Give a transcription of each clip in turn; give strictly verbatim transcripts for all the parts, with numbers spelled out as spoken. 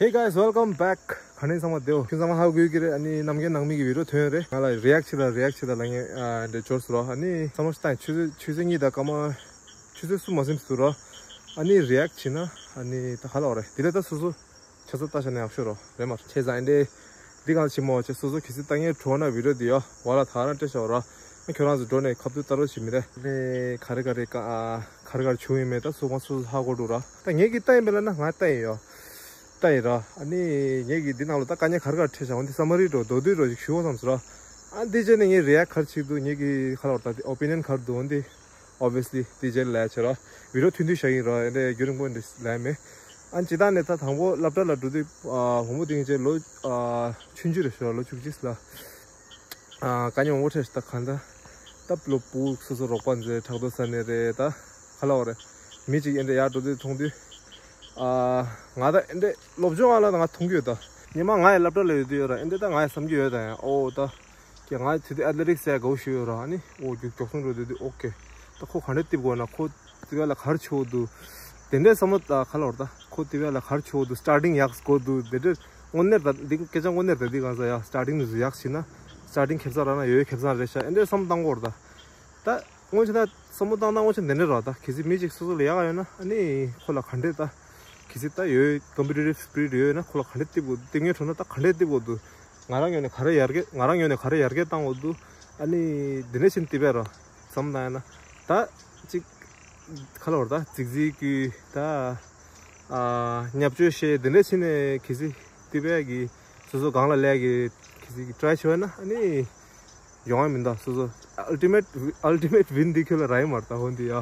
Hey guys, welcome back. ག་ནས་ཚང་མ་བདེ་པོ། ཁྱོད་ཚང་མ་ཧ་གོ་གི་རེད། ཨ་ནི་ནམ་རྒྱུན་ནང་མི་གི་བི་ཌི་ཡོ་ཐོན་ཡོད་རེད། ང་ལ་རི་ཨེག་ཊི་བྱེད་དང་རི་ཨེག་ཊི་བྱེད་དང་ལབ་མཁན་ཨ་འདྲ་འབྱོར་སོང་ར། ཨ་ནི་ཚང་མ་ཞིག་ད་ཆུ་ཚོད་ཆུ་ཚོད་གཉིས་དང་སྐར་མ་ཆུ་ཚོད་གསུམ་མ་ཟིན་འདུག་ར། ཨ་ནི་རི་ཨེག་ཊི་བྱེད་ན་ཨ་ནི་ད་ག་ལབ་དགོས་རེད། དེ་ལས་ད་སོ་སོ་ཆ་ཚང་ལྟ་བྱས་ན་ཡག་ཤོས་རེད་མ་རེད། བྱས་ཙང་ཨ་འདྲ་འདི་གང་ཆེ་མོ་བྱས་སོ་སོ་གལ་སྲིད་ལྟ་མཁན་བྲོ་ན་བི་ཌི་ཡོ་འདི་ཡོ་བ་ལ་ད་རང་སྤྲད་བཞག་ར། ཁྱོད་རང་ཚོ་འགྲོ་ནས་ཁ་ཐུག་ལྟ་རོགས་བྱེད། མི་རེད་ནས་ག་རེ་ག་རེ་ག་ཨ་ག་རེ་ག་རེ་བྱུང་ཡོད་མེད་ད་སོ་མ་སོ་སོ་ཧ་གོ་འགྲོ་ར། ད་ངས་ཀྱིས་ལྟ་ཡིན་པ་ལ་ན་ང་ལྟ་ཡིན་ཡོ། ལྟ་ཡིན་ར། ཨ་ནི་ངས་ཀྱིས་འདི་ནང་ལ་ད་དཀའ་ངལ་ག་རེ་ག་རེ་འཕྲད་བཞག་འོན་ཏེ་སམ་མ་རི་འགྲོ་མདོར་བསྡུས་འགྲོ་ཞིག་ཞུ་བ་བསམ་སོང་ར། ཨ་འདི་བྱས་ནས་ངས་རི་ཨེག་ཊི་ག་རེ་བྱེད་འདུག་ངས་ཀྱིས་ག་ལབ་དགོས་རེད། ད་འདི་ཨོ་པི་ནི་ཡན་ག་རེ་འདུག་འོན་ཏེ་ཨོབ་བི་ཡ་སི་ལི་འདི་བྱས་ལབ་བྱས་ར། བི་ཌི་ཡོ་ཐུང་ཐུང་བཞག་ཡིན་ར། ཨ་འདྲ་རྒྱུན་རིང་པོ་འདི་ལབ་མེད། ཨ་ནི་སྤྱིར་བཏང་ནས་ད་དང་པོ་སློབ་གྲྭ་ལ་འགྲོ་དུས་ཨ་བུ་མོ་དེ་ངས་བྱས་ལོ་ཨ་ཆུང་ཆུང་རེད་ཤག་ལོ་བཅུ་གཅིག་ལ། ཨ་དཀའ་ངལ་མང་པོ་འཕྲད་ཤག་ད་གང་ལྟར་ད་སློབ་ཕྲུག་སོ་སོ་རོགས་པ་མཛད་ཕྲག་དོག་ཟ་ནས་རེད། ད་ག་ལབ་དགོས་རེད། མི་གཅིག་ཨེ་འདྲ་ཡར་འགྲོ་དུས་མཐོང་དུས་ཨ་ང་ད་ཨེ་འདྲ་སློབ་སྦྱོང་ཨ་ལ་ད་ང་མཐོང་གི་ཡོད། ད་ཉི་མ་ང་ཡི་སློབ་གྲྭ་ལ་ཡོད་དུས་ཡོད་ར། ཨེ་འདྲ་ད་ང་ཡི་བསམ་གྱི་ཡོད། ད་ཡང་ཨོ་ད་ཀྱེ་ང་ཡི་དེ་དུས་ཨེ་ཐི་ལེ་ཊིག་སི་ཡ་དགའ་བོ་ཞིག་ཡོད་ར། ཨ་ནི་ཨོ་རྒྱུག་མགྱོགས་སོང་འགྲོ་དུས་དུས་ཨོ་ཀེ་ད་ཁོ་ག་འདྲ་རྩེད་དགོས་ན་ཁོ་རྩེད་པ་ལ་ག་རེ་བྱེད་དགོས་འདུག་དེ་འདྲའི་བསམ་བློ་ད་ག་ལབ་དགོས་རེད། ད་ཁོ་རྩེད་པ་ལ་ག་རེ་བྱེད་དགོས་འདུག་སི་ཊར་ཊིང་ཡག་དགོས་འདུག་དེ་འདྲའི་དངོས་གནས་ད་འདི་སྐད་ཆ་དངོས་གནས་ད་འདི་གང་ཟེར་ཡ་སི་ཊར་ཊིང་ནས་ཡག་བྱས་ན་སི་ཊར་ཊིང་ཁེ་བཟང་རག་ན་ཡོད་ཁེ་བཟང་རེད་ཤག་ཨེ་འདྲའི་བསམ་བློ་བཏང་དགོས་རེད། ད་ད་སྔོན་ཆད་ད་བསམ་བློ་བཏང་སྟངས་སྔོན་ཆད་འདི་འདྲ་རེད། ད་གལ་སྲིད་མི་གཅིག་སོ་སོ་ལ་ཡག་ཡོད་ན་ཨ་ནི་ཁོ་ལ་ག་འདྲས་ད་གལ་སྲིད་ད་ཡོད་ཀམ་པི་ཊི་ཊིབ་སི་པི་རི་ཊི་ཡོད་ན་ཁོ་ལ་ག་འདྲས་སྟེར་དགོས་འདུག་སྟེར་མཁན་བྱུང་ན་ད་ག་འདྲས་སྟེར་དགོས་འདུག་ང་རང་ངོས་ནས་ག་རེ་ཡར་རྒྱས་ང་རང་ངོས་ནས་ག་རེ་ཡར་རྒྱས་བཏང་དགོས་འདུག་ཨ་ནི་འདི་འདྲས་ཕྱིན་ཏི་བས་ར་བསམ་བཏང་ཡ་ན་ད་གཅིག་ག་ལབ་དགོས་རེད། ད་རྫིག་རྫིག་གི་ད་ཨ་བརྙས་བཅོས་བཤད་འདི་འདྲས་ཕྱིན་ནས་གལ་སྲིད་ཏི་བས་ཀྱི་སོ་སོ་སྒང་ལ་ལས་ཀྱི་གལ་སྲིད་ཀྱི་ཊི་རའེ་བྱས་པ་ན་ཨ་ནི། ཡོང་ཡ་མི་འདུག་སོ་སོ་ཨལ་ཊི་མེཊ་ཨལ་ཊི་མེཊ་ཝིན་འདི་ཁྱོད་ལ་རག་གི་མ་རེད། ད་འོན་ཏེ་ཡ་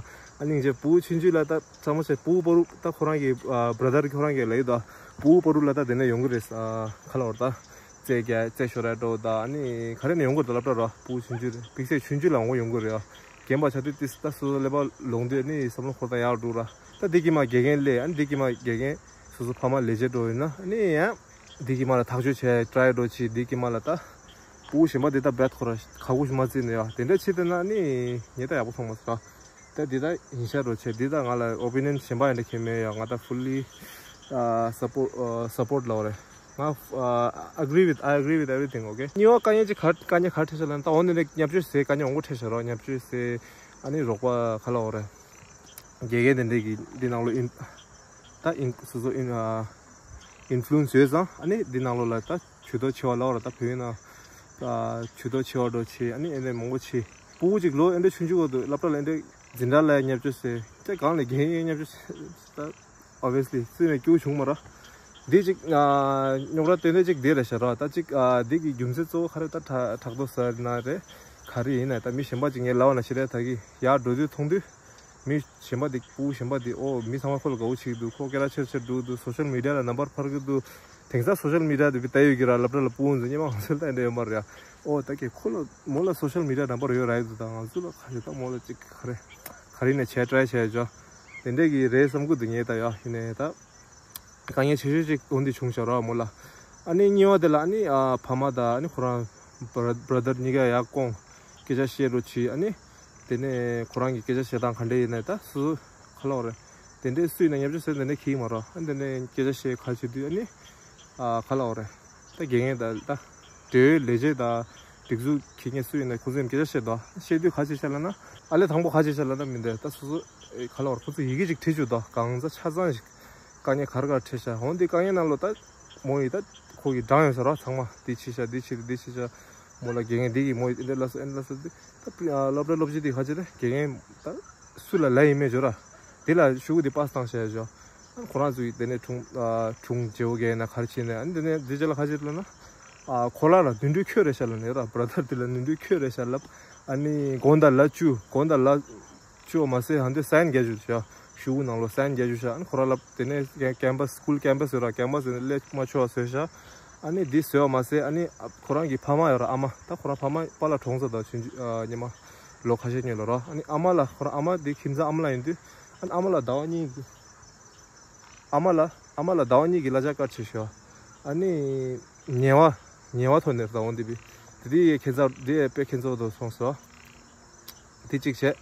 ཨ་ནི་ངས་བུ་ཆུང་ཆུང་ལ་ད་ཚང་མ་བྱས་བུ་བར་དུ་ད་ཁོ་རང་གི་ཨ་བྷ་ར་དར་ཁོ་རང་གི་ལབ་ཡོད། ད་བུ་བར་དུ་ལ་ད་དེ་ནས་ཡོང་གི་རེད། ཨ་ག་ལབ་དགོས་རེད། ད་རྩེད་རྒྱག་རྩེད་ཤོར་ར་འགྲོ་ད་ཨ་ནི་ག་རེ་ནས་ཡོང་གི་རེད། ད་སློབ་གྲྭ་ར་བུ་ཆུང་ཆུང་རེད། དཔེ་ཆ་ཆུང་ཆུང་ལ་འོང་གི་ཡོང་གི་རེད། ཨ་རྒན་པ་ཆགས་དུས་ཏིས་ད་སོ་སོ་ཀླད་པ་ལོང་དུས་ཨ་ནི་བསམ་བློ་འཁོར་སྟངས་ཡག་འགྲོ་ར། ད་འདི་གི་མ་དགེ་རྒན་སླེབས། ཨ་ནི་འདི་གི་མ་དགེ་རྒན་སོ་སོ་ཕ་མ་ལས་བྱེད་འགྲོ་ཡིན་ན་ཨ་ནི་ཡང་། འདི་གི་མ་ལ་ཐག་གཅོད་བྱས་ཊི་རའེ་འགྲོ་ཆི། འདི་གི་མ་ལ་ད་ཕྲུ་གུ་གཞན་པ་འདི་ད་རྦད་ཁོ་ར་ཁ་ཁུ་ཞིག་མ་བརྩིས་ནས་ཡ་དེ་འདྲ་བྱེད་དེ་ན་ནི་ངས་ད་ཡག་པོ་མཐོང་མ་སོང་། ད་འདི་ད་ཡིན་ཤག་འགྲོ་ཆེ། འདི་ད་ང་ལ་ཨོ་པི་ནི་ཡན་གཞན་པ་ཡང་འདྲ་ཁྱེད་མེད་ཡ། ང་ད་ཧྥུ་ལི་ཨ་སབ་པོར་ཨ་སབ་པོར་ལབ་དགོས་རེད། ང་ཨ་ཨ་agree with I agree with everything, okay. གཉིས་པ་དཀའ་ངལ་ཅིག་ག་དཀའ་ངལ་ག་འཕྲད་ཤག་ལབ་ན་ད་འོ་ནི་ནས་བརྙས་བཅོས་ཟེར་དཀའ་ངལ་འོང་གི་འཕྲད་ཤག་རོ། བརྙས་བཅོས་ཟེར་ཨ་ནི་རོགས་པ་ག་ལབ་དགོས་རེད། དགེ་རྒན་དེ་འདྲས་ཀྱི་འདི་ནང་ལོགས་ཨིན་ད་ཨིན་སོ་སོ་ཨིན་ཨ་ཨིན་ཕུ་ལུ་ཨེན་སི་ཡོད་ཙང་ཨ་ནི་འདི་ནང་ལོགས་ལ་ད་ཇུས་གཏོགས་ཆེ་བ་ལབ་དགོས་རེད། ད་བོད་ཡིག་ནང་ད་ཇུས་གཏོགས་ཆེ་བ་འགྲོ་ཆེ་ཨ་ནི་ཨེ་འདྲས་མང་པོ་ཆེ། ཕྲུ་གུ་ཅིག་ལོ་ཨེ་འདྲས་ཆུང་ཆུང་བར་དུ་སློབ་གྲྭ་ལ་ཨེ་འདྲས་འཛིན་གྲྭ་ལ་བརྙས་བཅོས་ཟེར་ད་གང་ལ་དགེ་རྒན་བརྙས་བཅོས་ཟེར་ད་obviously སུས་ནས་སྐྱོ་བྱུང་མ་རེད། འདི་ཅིག་ཨ་རྙོག་དྲ་སྟོན་དེ་ཅིག་འདི་རེད་ཤག་ར། ད་ཅིག་ཨ་འདི་གི་རྒྱུ་མཚན་གཙོ་བོ་ག་རེ་ད་ཕྲག་ཕྲག་དོག་ཟ་ན་རེད། ག་རེ་ཡིན་ན་ད་མི་གཞན་པ་ཅིག་ངའི་ལབ་པ་ན་ཤི་རེད། ད་གི་ཡར་འགྲོ་དུས་མཐོང་དུས། མི་གཞན་པ་དེ་ཕྲུ་གུ་གཞན་པ་དེ་ཨོ་མི་ཚང་མ་ཁོ་ལ་དགའ་བོ་བྱེད་ཀྱི་འདུག་ཁོ་སྐད་གྲགས་ཆེར་ཆེར་འགྲོ་གི་འདུག་སོ་ཤལ་མི་ཌི་ཡ་ལ་ནམ་བར་འཕར་གྱི་འདུག་དེང་སང་སོ་ཤལ་མི་ཌི་ཡ་དེ་བི་ལྟ་ཡོད་ཀྱི་ར། སློབ་གྲྭ་ལ་ཕྲུ་གུ་འཛིན་སྙེ་མ་ཧང་སེལ་ལྟ་འདྲ་ཡོད་མ་རེད་ཡ། ཨོ་ད་ཀྱེ་ཁོ་ལ་མོ་ལ་སོ་ཤལ་མི་ཌི་ཡ་ནམ་བར་ཡོད་ར་ཡོད་འདུག་ད་ང་ཚོ་ལ་ག་རེ་ད་མོ་ལ་ཅིག་ག་རེ་ག་རེ་ནས་བྱས་ཊ་རའེ་བྱས་ཅོ་དེ་འདྲས་ཀྱི་རེད་བསམ་གི་འདུག་ངས་ད་ཡ་ཡིན་ནའི་ད། དཀའ་ངལ་ཆེ་ཤོས་ཅིག་འོ་འདི་བྱུང་ཤག་ར་མོ་ལ། ཨ་ནི་གཉིས་པ་དེ་ལ་ཨ་ནི་ཨ་ཕ་མ་དང་ཨ་ནི་ཁོ་རང་བྷ་ར་བྷ་ར་དར་གཉིས་ཀ་ཡར་བསྐོངས་སྐད་ཆ་བཤད་རོགས་གྱིས། ཨ་ནི་དེ་ནས་ཁོ་རང་གི་སྐད་ཆ་བཤད་སྟངས་ག་འདྲ་ཡིན་ནའི་ད་སུ་ག་ལབ་དགོས་རེད། དེ་འདྲའི་སུ་ཡིན་ན་བརྙས་བཅོས་ཟེར་དེ་འདྲ་གི་མ་རེད། ཨ་ནི་དེ་ནས་སྐད་ཆ་བཤད་ག་བྱེད་དུས་ཨ་ནི་ཨ་ག་ལབ་དགོས་རེད། ད་དགེ་རྒན་དང་ད་འབྲེལ་ཡོད་ལས་བྱེད་དང་སྒྲིག་འཛུགས་ཁྱེད་ངས་སུ་ཡིན་ན་ཁོ་ཚོས་སྐད་ཆ་བཤད་དོ། བཤད་དུས་ག་བྱེད་ཤག་ལབ་ན་ཨ་ལས་དང་པོ་ག་བྱེད་ཤག་ལབ་ན་མི་འདུག་ད་སོ་སོ་ཨེ་ག་ལབ་དགོས་རེད། ཁོ་ཚོ་ཡི་གེ་ཅིག་བྲིས་བཅུག་དོ། གང་ཟག་ཆ་ཚང་ཞིག་དཀའ་ངལ་ག་རེ་ག་རེ་འཕྲད་ཤག་འོ་འདི་དཀའ་ངལ་ནང་ལོགས་ད་མོ་ཡིས་ད་ཁོ་གིས་བགྲངས་ཡོད་ས་རེད་ཚང་མ། འདི་བྱས་ཤག་འདི་བྱས་འདི་བྱས་ཤག་མོ་ལ་དགེ་རྒན་འདི་གིས་མོ་ཡིས་འདི་འདྲ་ལབ་སོང་ཨེ་འདྲ་ལབ་སོང་འདི་ད་སློབ་གྲྭ་སློབ་སྤྱི་འདི་ག་བྱེད་རེད། དགེ་རྒན་ད་སུ་ལ་ལབ་ཡིན་མེད་ཅོ་ར། འདི་ལ་ཤོག་གུ་འདི་པཱ་སི་བཏང་བཞག་ཡོད་ཅོ། ཨ་ཁོ་རང་ཚོ་གིས་དེ་ནས་དྲུང་ཨ་དྲུང་རྒྱལ་པོ་རྒན་ན་ག་རེ་བྱས་ནས་ཨ་ནི་དེ་ནས་འདི་རྗེས་ལ་ག་བྱེད་ལབ་ན། ཨ་ཁོ་ལ་ལ་དུད་འགྲོའི་ཁྱོད་རེད་ཤག་ལབ་ནས་ར། བྷ་ར་དར་འདི་ལ་དུད་འགྲོའི་ཁྱོད་རེད་ཤག་ལབ། ཨ་ནི་དགོང་དག་ལ་བཅུ་དགོང་དག་ལ་བཅུ་བ་མ་ཟད་ཧ་འདི་སའིན་རྒྱག་རྒྱུ་བྱ། ཤོག་གུ་ནང་ལོགས་སའིན་རྒྱག་རྒྱུ་བྱ། ཨ་ནི་ཁོ་རང་ལབ་དེ་ནས་ཀེམ་པ་སི་སི་ཀུལ་ཀེམ་པ་སི་ཡོད་ར། ཀེམ་པ་སི་ནས་སླེབས་མ་ཆོག་བཟོས་བྱ། ཨ་ནི་འདི་བཟོས་པ་མ་ཟད་ཨ་ནི་ཁོ་རང་གི་ཕ་མ་ཡོད་ར་ཨ་མ། ད་ཁོ་རང་ཕ་མ་པཱ་ལགས་གྲོངས་ཚར་ད་ཆུང་ཆུང་ཨ་ཉི་མ་ལོ་ཁ་ཤས་སྔོན་ལ་ར། ཨ་ནི་ཨ་མ་ལ་ཁོ་རང་ཨ་མ་འདི་ཁྱིམ་ཚང་ཨ་མ་ལགས་ཡིན་དུས་ཨ་ནི་ཨ་མ་ལ་ཟླ་བ་གཉིས་ཀྱི་ཨ་མ་ལ་ཨ་མ་ལ་ཟླ་བ་གཉིས་ཀྱི་གླ་ཆ་བཀག་བྱས་ཤོག་ཨ་ནི་ཉེ་བ་ཉེ་བ་ཐོག་ནས་ཟླ་བ་འདི་བི་དེ་དེ་ཡས་ཁྱེད་ཚ་དེ་ཡས་དཔེ་ཁྱེད་ཚོ་དུ་སོང་སོ། དེ་གཅིག་བྱས།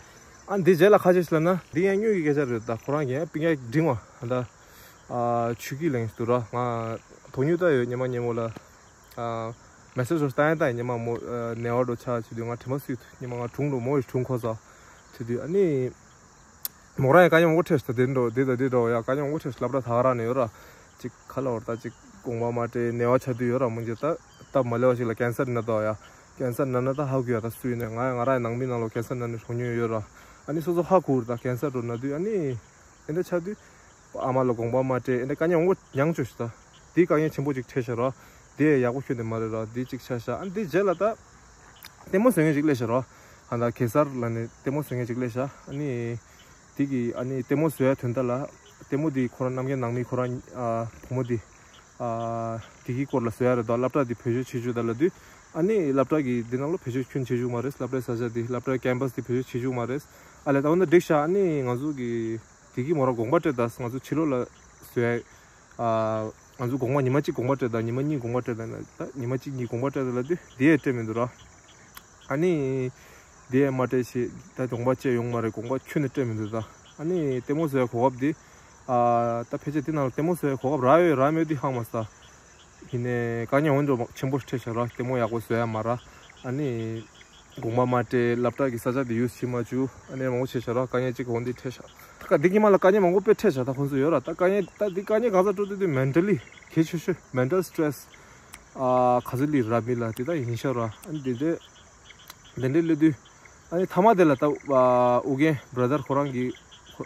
ཨ་འདི་རྗེས་ལ་ཁ་ཤས་ཤིག་ལབ་ན་འདི་ཡང་དངུལ་གྱི་སྐད་ཆ་རེད། ད་ཁོ་རང་གིས་ཡང་པིང་ཡ་འབྲིང་བ་ད་ ཨ་ཆུ་སྐྱིད་ལེན་འདུག་ར། ང་དོགས་སྙོམས་ལྟ་ཡོད། ཉི་མ་ཉིན་མོ་ལ་ཨ་མེ་སེ་ཇི་རོ་ལྟ་ཡང་ལྟ་ཡང་ཉི་མ་མོ་ཨ་ནེ་བ་འགྲོ་ཆ་བྱེད་དུས་ང་དྲན་པ་སུས་ཉི་མ་ང་གྲུང་འགྲོ་མོ་ཡི་གྲུང་ཁོ་ས་བྱེད་དུས། ཨ་ནི་མོ་རང་ཡང་དཀའ་ཉམས་མང་པོ་འཕྲད་ཤག་དེ་འགྲོ་དེ་དང་དེ་འགྲོ་ཡ་དཀའ་ཉམས་མང་པོ་འཕྲད་ཤག་སློབ་གྲྭ་ད་ག་རང་ནས་ཡོད་ར། ཅིག་ཁ་ལ་བར་ད་ཅིག་དགོངས་པ་མ་སྤྲད་ནེ་བ་ཆ་དུས་ཡོད་ར། མོ་འཇེ་ད་སྟབས་མ་ལེགས་པ་ཞིག་ལ་ཀན་སར་ན་ད་ཡ། ཀན་སར་ན་ན་ད་ཧ་གོ་ཡ། ད་སུས་ནས་ང་ང་རང་ཡང་ནང་མི་ནང་ལོགས་ཀན་སར་ན་ནས་གྲོངས་མྱོང་ཡོད་ར། ཨ་ནི་སོ་སོ་ཧ་གོ་ར། ད་ཀན་སར་འགྲོ་ན་དུས་ཨ་ནི་དེ་འདྲ་ཆ་དུས། ཨ་མ་ལ་དགོངས་པ་མ་སྤྲད། ཨེ་འདྲ་དཀའ་ངལ་མང་པོ་མྱངས་བྱུང་ཤག་ད། དེ་དཀའ་ངལ་ཆེན་པོ་ཅིག་འཕྲད་ཤག་ར། དེ་ཡག་པོ་ཁྱོན་ནས་མ་རེད་ར། དེ་ཅིག་ཆགས་ཤག་ཨ་ནི་དེ་རྗེས་ལ་ད་ལྟད་མོ་བཟོ་མཁན་ཅིག་སླེབས་ཤག་ར། ཨ་ད་གེ་སར་ལ་ནས་ལྟད་མོ་བཟོ་མཁན་ཅིག་སླེབས་ཤག་ཨ་ནི་དེ་གི་ཨ་ནི་ལྟད་མོ་བཟོ་ཡ་དོན་དག་ལ་ལྟད་མོ་དེ་ཁོ་རང་རྣམ་རྒྱལ་ནང་མི་ཁོ་རང་ཨ་བུ་མོ་དེ་ཨ་དེ་གི་སྐོར་ལ་བཟོ་ཡ་རེད། ད་སློབ་གྲྭ་དེ་བེད་སྤྱོད་བྱེད་བཅུག་ད་ལབ་དུས། ཨ་ནི་སློབ་གྲྭ་གི་དེ་ནང་ལོགས་བེད་སྤྱོད་ཁྱོན་བྱེད་བཅུག་མ་རེད། སློབ་གྲྭའི་ས་ཆ་དེ་སློབ་གྲྭའི་ཀེམ་པས་དེ་བེད་སྤྱོད་བྱེད་བཅུག་མ་རེད། ཨ་ལས་ད་འོ་ན་འགྲིག་ཤག་ཨ་ནི་ང་ཚོ་གི་དེ་གི་མོ་རང་དགོངས་པ་སྤྲད་ད། ང་ཚོ་ཕྱི་ལོགས་ལ་བཟོ་ཡ། ཨ་ང་ཚོ་དགོངས་པ་ཉི་མ་གཅིག་དགོངས་པ་སྤྲད་ད། ཉི་མ་གཉིས་དགོངས་པ་སྤྲད་ད་ན་ད་ཉི་མ་གཅིག་གཉིས་དགོངས་པ་སྤྲད་ད་ལབ་དུས་དེ་ཡང་སྤྲད་མི་འདུག་ར། ཨ་ནི་དེ་ཡང་མ་སྤྲད་ཞེས་ད་དགོངས་པ་བཅད་ཡོང་མ་རེད། དགོངས་པ་ཁྱོན་ནས་སྤྲད་མི་འདུག་ད། ཨ་ནི་ལྟད་མོ་བཟོ་ཡ་གོ་སྐབས་དེ་ཨ་ད་ཕལ་ཆེར་དེ་ནང་ལ་ལྟད་མོ་བཟོ་ཡ་གོ་སྐབས་རག་ཡོད་རག་མེད་དེ་ཧ་མ་སོང་། ཡིན་ནའི་དཀའ་ངལ་འོན་འགྲོ་ཆེན་པོ་འཕྲད་ཤག་ར། ལྟད་མོ་ཡག་པོ་བཟོ་ཡ་མ་རག་ཨ་ནི་དགོངས་པ་མ་སྤྲད། སློབ་གྲྭ་གི་ས་ཆ་དེ་ཡུས་བྱེད་མ་བཅུག་ཨ་ནི་མང་པོ་བྱས་ཤག་ར། དཀའ་ངལ་གཅིག་འོང་དེ་འཕྲད་ཤག་ད་ག་འདི་གི་མ་ལ་དཀའ་ངལ་མང་པོ་དཔེ་འཕྲད་ཤག་ད་ཁོང་ཚོ་ཡོད་ར། ད་དཀའ་ངལ་ད་འདི་དཀའ་ངལ་གང་ས་སྤྲོ་དུས་དུས་མེན་ཊལ་ལི་གལ་ཆེ་ཤོས། མེན་ཊལ་སི་ཊེ་རེ་སི་ཨ་ག་ཚོད་ལི་ར་མི་ལ་དེ་ད་ཡིན་ཤག་ར། ཨ་ནི་དེ་འདྲས་དེ་འདྲས་སླེབས་དུས་ཨ་ནི་མཐའ་མ་དེ་ལ་ད་ཨ་ཨུ་རྒྱན་བྷ་ར་དར་ཁོ་རང་གི་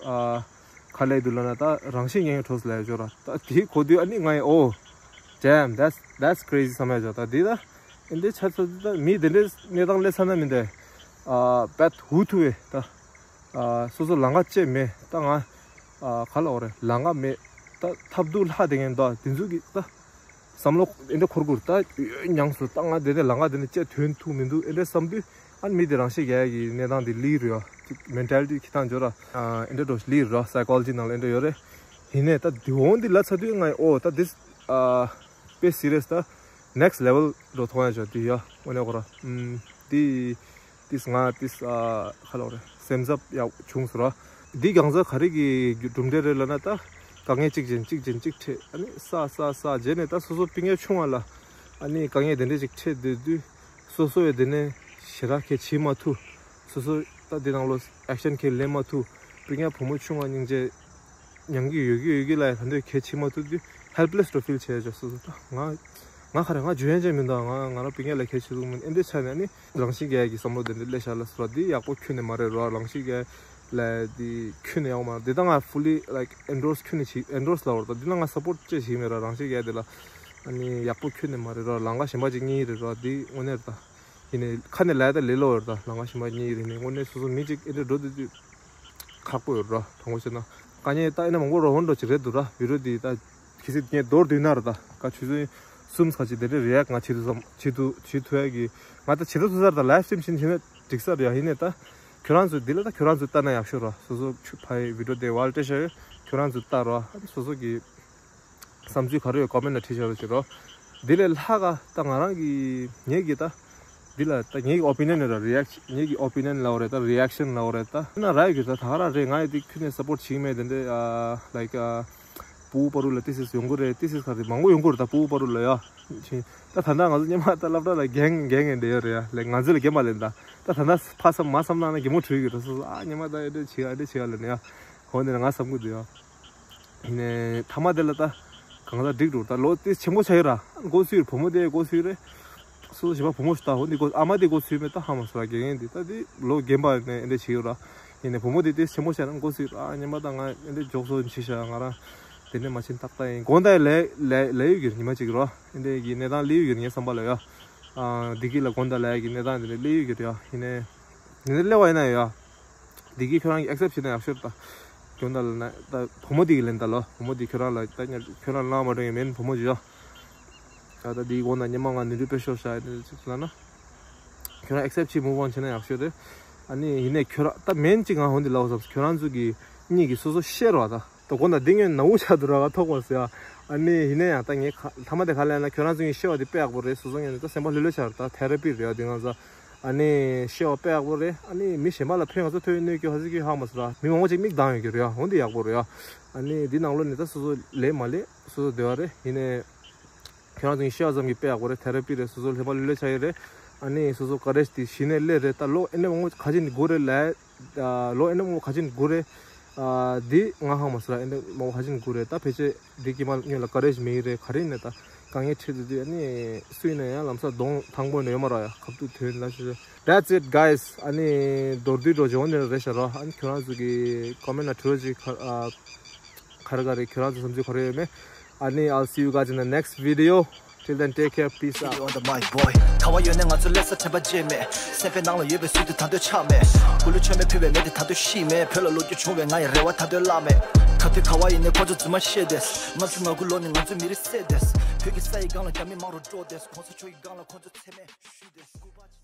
ཨ་ག་ལས་འདུག་ལབ་ན་ད་རང་བཞིན་ངན་གྲོགས་ལས་ཡོད་ཤག་ར། ད་དེ་གོ་དུས་ཨ་ནི་ང་ཡི་ཨོ་damn, that's that's crazy བསམ་ཡ་ཤག་ད་དེ་ད་ཨེ་འདྲས་ཆ་ཚ་ད་མི་དེ་འདྲས་གནས་སྟངས་སླེབས་ཚར་ན་མི་འདྲ། ཨ་བད་ཧུ་ཐུ་བས་ད། ཨ་སོ་སོ་ལམ་ཁ་ཅིག་མེད་ད། ང་ཨ་ག་ལ་འོ་རེད། ལམ་ཁ་མེད་ད། ཐབས་སྡུག་ལྷག་བསྡད་མཁན་འདུག་དེ་ཚོ་གི་ད་བསམ་བློ་ཨེ་འདྲ་འཁོར་དགོས་རེད། ད་ཡོད་མྱངས་སོང་། ད་ང་དེ་ནས་ལམ་ཁ་དེ་ནས་ཅིག་ཐོན་ཐུབ་མི་འདུག་ཨེ་འདྲ་བསམ་དུས་ཨ་ནི་མི་དེ་རང་ཤི་རྒྱག་ཡ་གི་གནས་སྟངས་དེ་ལི་རེད་ཡ། ཅིག་མེན་ཊལ་ཊི་ཁྱི་ཐང་འཇོག་ར། ཨ་ཨེ་འདྲ་འགྲོ་ལི་རེད། སའི་ཀོ་ལོ་ཇི་ནང་ལ་ཨེ་འདྲ་ཡོད་རེད། ཡིན་ནའི་ད་དེ་འོང་དེ་ལ་ཚ་དུས་ང་ཡི་ཨོ་ད་དེ་ཨ་དཔེ་སི་རི་ཡས་ད་ནེག་སི་ལེ་ཝལ་འགྲོ་ཐུབ་ཡ་ཅིག་དེ་ཡ་འོ་ནས་གོ་ར། ཨུམ་དེ། ཏིས་ང་ཏིས་ཨ་ཁ་ལོ་རེ་སེམས་འཚབ་ཡག་བྱུང་སོང་ར། འདི་གང་ཟག་ག་རེ་གི་གྲུབ་འབྲས་རེད་ལབ་ན་ད་དཀའ་ངལ་གཅིག་ཅན་གཅིག་ཅན་གཅིག་འཕྲད། ཨ་ནི་ས་ས་ས་རྗེས་ནས་ད་སོ་སོ་ཕྲུ་གུ་ཆུང་བ་ལ་ཨ་ནི་དཀའ་ངལ་དེ་འདྲས་ཅིག་འཕྲད་དུས་དུས་སོ་སོ་ཡི་དེ་ནས་ཞེ་དྲག་གལ་བྱེད་མ་ཐུབ། སོ་སོ་ད་འདི་ནང་ལོ་ཨེག་ཤན་གལ་ལེན་མ་ཐུབ། ཕྲུ་གུ་བུ་མོ་ཆུང་བ་སྙིང་རྗེ། མྱང་གི་ཡོད་ཀྱི་ཡོད་ཀྱི་ལ་ཡ་ད་འདོད་གལ་ཆེ་མ་ཐུབ་དུས་ཧེལ་པི་ལེ་སི་འགྲོ་ཕིལ་བྱས་བྱས་སོ་སོ་ད་ང་ང་ག་རེ་ང་འཇོན་ཡ་ཅན་མིན་ད། ང་ང་རང་ཕྲུ་གུ་ལ་གལ་ཆེ་ཐུབ་མིན། ཨེ་འདྲས་ཆ་ནས་ནི་རང་བཞིན་གྱི་ཡ་གི་བསམ་བློ་དེ་འདྲས་སླེབས་ཤག་ལ་སོ་ར། འདི་ཡག་པོ་ཁྱོན་ནས་མ་རེད་ར། རང་བཞིན་གྱི་ཡ་ལ་འདི་ཁྱོན་ནས་ཡག་པོ་མ་རེད། འདི་ད་ང་ཧྥུ་ལི་ལའིཀ་ཨེན་ཌོ་སི་ཁྱོན་ནས་བྱེད། ཨེན་ཌོ་སི་ལབ་པ་རེད་ད། འདི་ན་ང་སབ་པོར་ཊི་ཅི་བྱེད་ཀྱི་མེད་ར། རང་བཞིན་གྱི་ཡ་དེ་ལ་ཨ་ནི་ཡག་པོ་ཁྱོན་ནས་མ་རེད་ར། ལམ་ཁ་གཞན་པ་ཅིག་རྙེད་ཀྱི་རེད་ར། འདི་དངོས་གནས་རེད་ད། ཡིན་ནའི་ཁ་ནས་ལབ་ཡ་ད་ལས་སླ་པོ་རེད་ད། ལམ་ཁ་གཞན་པ་རྙེད་ཀྱི་རེད། ནས་དངོས་གནས་སོ་སོ་མི་གཅིག་ཨེ་འདྲས་འགྲོ་དུས་དུས་ཁག་པོ་ཡོད་ར། དྲང་པོ་བཤད་ན་དཀའ་ངལ་ད་ཨེ་ན་མང་པོ་ར་འོན་འགྲོ་ཅིག་རེད་འདུག་ར། བི་ཌི་ཡོ་འདི་ད་གལ་སྲིད་ངས་མདོར་བསྡུས་ན་ར་ད་ཀ་ཆུ་ཚོད་གསུམ་ཁ་ཅིག་དེ་འདྲས་རི་ཨེག་ང་བྱེད་དུས་བསམ་བྱེད་དུས་བྱེད་ཐུབ་ཡ་གི་ང་ད་བྱེད་ཐུབ་ས་ར། ད་ལའིབ་སི་ཊི་རིམ་བྱེད་བྱེད་ན་འགྲིག་ས་རེད་ཡ། ཡིན་ནའི་ད་ཁྱོད་རང་ཚོ་འདི་ལ་ད་ཁྱོད་རང་ཚོ་ལྟ་ན་ཡག་ཤོས་ར། སོ་སོ་ཆུ་ཕ་ཡི་བི་ཌི་ཡོ་དེ་ཝལ་སྟེ་ཤ་ཡོད། ཁྱོད་རང་ཚོ་ལྟ་ར། སོ་སོ་གི་བསམ་ཚུལ་ག་རེ་ཡོད་ཀོ་མེན་ཊི་ལ་བྲིས་བཞག་རོགས་བྱེད་རོགས། འདི་ལས་ལྷག་ག་ད་ང་རང་གི་ངེད་ཀྱི་ད་འདི་ལ་ད་ངེད་ཀྱི་ཨོ་པི་ནི་ཡན་རེད་ར། རི་ཨེག་ཤན། ངེད་ཀྱི་ཨོ་པི་ནི་ཡན་ལབ་རེད་ད། རི་ཨེག་ཤན་ལབ་རེད་ད། ན་ར་ཡོད་ཀྱི་ད་ད་ག་རང་རེད། ང་ཡི་འདི་ཁྱོན་ནས་སབ་པོར་ཊི་བྱེད་ཀྱི་མེད། དེ་འདྲས་ཨ་ལའིཀ་ཨ་ཕྲུ་གུ་བར་དུ་ལ་ཏི་སིས་ཡོང་གི་རེད། ཏི་སིས་ག་རེ་མང་པོ་ཡོང་གི་རེད་ད། ཕྲུ་གུ་བར་དུ་ལ་ཡ་ཕྱིན་ད་ད་ལྟ་ང་ཚོ་སྔོན་མ་ད་སློབ་གྲྭ་ལ་རྒན་རྒན་ངས་འདྲ་ཡོད་རེད་ཡ། ལའིཀ་ང་ཚོ་ལ་རྒན་པ་ལབ་ད། ད་ད་ད་ཕ་བསམ་མ་བསམ་ན་ན་རྒན་མོ་བྲོས་ཀྱི་རེད། སོ་སོ་ཨ་སྔོན་མ་ད་ཨེ་འདྲས་བྱེད་ཨེ་འདྲས་བྱེད་ལབ་ནས་ཡ། འོ་ནས་ང་བསམ་གི་འདུག་ཡ། ཡིན་ནའི་མཐའ་མ་དེ་ལ་ད་གང་ལྟར་འགྲིག་འགྲོ། ད་ལོ་དེ་ཆེན་པོ་ཆགས་ཡོད་ར། འགོ་ཚུགས་ཡོད། བུ་མོ་དེ་འགོ་ཚུགས་ཡོད་རེད། སོ་སོ་བྱིས་པ་བུ་མོ་ཞིག་ད་འོ་འདི་འགོ་ཨ་མ་དེ་འགོ་ཚུགས་ཡོད་མེད་ད་ཧ་མ་སོ་ར། དགེ་རྒན་དེ་ད་དེ་ལོ་རྒན་པ་ནས་ཨེ་འདྲ་བྱེད་ཡོད་ར། ཡིན་ནའི་བུ་མོ་དེ་དེ་ཆེན་པོ་ཆགས་ན་འགོ་ཚུགས་ཡོད་ར། ཨ་སྔོན་མ་ད་ང་ཨེ་འདྲ་འཇོག་སོ་བྱས་ཤག་ང་རང་དེ་འདྲ་མ་བྱེད་ཏག་ཏག་ཡིན། དགོང་དག་ལས་ལས་ལས་ཡོད་ཀྱི་ཉི་མ་གཅིག་ར། ཨེ་འདྲ་གི་གནས་སྟངས་ལས་ཡོད་ཀྱི་ངའི་བསམ་པ་ལ་ཡ། ཨ་བདེ་སྐྱིད་ལ་དགོང་དག་ལས་ཀྱི་གནས་སྟངས་དེ་འདྲ་སླེབས་ཡོད་ཀྱི་རེད་ཡ། ཡིན་ནའི་ངས་སླེབས་པ་ཡིན་ན་ཡ། བདེ་སྐྱིད་ཁྱོད་རང་གིས་ཨེག་སེབ་བྱས་ན་ཡག་ཤོས་རེད་ད། དགོང་དག་ལ་ན་ད་བུ་མོ་དེ་གིས་ལན་ད་ལོ། བུ་མོ་དེ་ཁྱོད་རང་ལ་ད་ཉར་ཁྱོད་རང་ལ་མ་འགྲོ་ཡ་མིན་བུ་མོ་ཅིག་ཡ། ད་ད་དེའི་དགོང་དག་ཉི་མ་ང་ནུས་འདྲི་དཔེ་ཤོར་ཤག་ཡིན་ཅིག་ལབ་ན། ཁྱོད་རང་ཨེག་སེབ་བྱས་མུ་ཝོན་བྱས་ན་ཡག་ཤོས་རེད། ཨ་ནི་ཡིན་ནའི་ཁྱོད་རང་ད་མེན་ཅིག་ང་འོ་འདི་ལབ་བསམ། ཁྱོད་རང་ཚོ་གི་གཉིས་ཀྱིས་སོ་སོ་ཤེར་བ་ད། ད་དགོང་དག་འདི་ངས་ནག་པོ་ཆགས་འདུག་ར། ཐོག་པ་ཟེར་ཡ། ཨ་ནི་ཡིན་ན་ཡང་ད་ངས་ཁ་མཐའ་མ་དེ་ག་ལབ་ན་ཁྱོད་རང་ཚོ་གཉིས་ཤེར་བ་དེ་དཔེ་ཡག་པོ་རེད། སོ་སོ་ངས་ནི་ད་སེམས་པ་ལྷོད་ལྷོད་ཆགས་རེད། ད་ཐེ་ར་པི་རེད་ཡ། དེ་ང་ཚོ་ ཨ་ནི་ཤེས་པ་དཔེ་ཡག་པོ་རེད། ཨ་ནི་མི་གཞན་པ་ལ་ཕན་ང་ཚོ་ཐོན་གནོད་སྐྱོན་ཧ་ཟིག་གི་ཧ་མ་སོང་ར། མི་མང་པོ་ཅིག་མིག་གདངས་ཡོད་ཀྱི་རེད་ཡ། འོན་ཏེ་ཡག་པོ་རེད་ཡ། ཨ་ནི་འདི་ནང་ལོགས་ནས་ད་སོ་སོ་ལས་མ་ལས་སོ་སོ་བདེ་བ་རེད། ཡིན་ནའི་ཁྱོད་རང་ཚོ་ཤེས་པ་ཙམ་གྱིས་དཔེ་ཡག་པོ་རེད། ཐེ་ར་པི་རེད། སོ་སོ་ལྷན་པ་ལོས་ལོས་ཆགས་ཡོད་རེད། ཨ་ནི་སོ་སོ་ཀ་རེཇ་དེ་གཞི་ནས་སླེབས་རེད། ད་ལོ་ཨེ་ནས་མང་པོ་ཁ་ཆེ་ནས་སྒུག་རེད་ལ། ལོ་ཨེ་ནས་མང་པོ་ཁ་ཆེ་ནས་སྒུག་རེད། འདི་ང་ཧ་མ་སོང་ར། ཨེ་ནས་མང་པོ་ཁ་ཆེ་ནས་སྒུག་རེད། ད་ཕལ་ཆེར་འདི་གི་མ་སྔོན་ལ་ཀ་རེཇ་མེད་རེད། ག་རེ་ནས་ད་དཀའ་ངལ་འཕྲད་དུས་དུས་ཨ་ནི་སུ་ཡིན་ན་ཡང་ལམ་སང་གདོང་ཐང་པོ་ནས་ཡོད་མ་ར་ཡ། ཁ་ཐུག་དོན་ལ་ཤོད། That's it, guys. ཨ་ནི་མདོར་བསྡུས་འགྲོ་བྱུང་འདི་རེད་ཤག་རོ། ཨ་ནི་ཁྱོད་རང་ཚོ་གི་ཀོ་མེན་ལ་བྲིས་རོགས་གྱིས། ཁ་ཨ་ཁ་ར་ཁ་རེ་ཁྱོད་རང་ཚོ་བསམ་ཚུལ་ག་རེ་ཡོད་མེད། ཨ་ནི་I'll see you guys in the next video. Till then, take care. Peace out. On the mic, boy. ཁ་བ་ཡོད་ནས་ང་ཚོ་ལས་ས་དྲན་པ་བརྗེད་མེད། སེམས་པའི་ནང་ལ་ཡོད་པའི་ཟུར་དུ་ད་འདོད་ཆགས་མེད། ཀུ་ལུ་མཆོད་མེ་ཕུལ་བའི་མེ་དེ་ད་དུང་ཤི་མེད། བོད་ལ་ལོ་རྒྱུས་བྱུང་བའི་ང་ཡི་རེ་བ་ད་དུང་བརླག་མེད། ཁ་ཐུག་ཁ་བ་ཡིན་ནས་ཁོ་ཚོ་རྫུན་མ་བཤད་དེ། ལྔ་བཅུ་ང་དགུ་ལོ་ནས་ང་ཚོའི་མི་རིགས་བསད་དེ། བོད་ཀྱི་ས་ཡི་སྒང་ལ་རྒྱ་མི་མང་རུ་འགྲོ་དེ། གོང་ས་མཆོག་གི་སྒང་ལ་ཁོ་ཚོ་མཚན་སྨད་ཞུས་ཏེ། སྐུ་པར་ཆེ།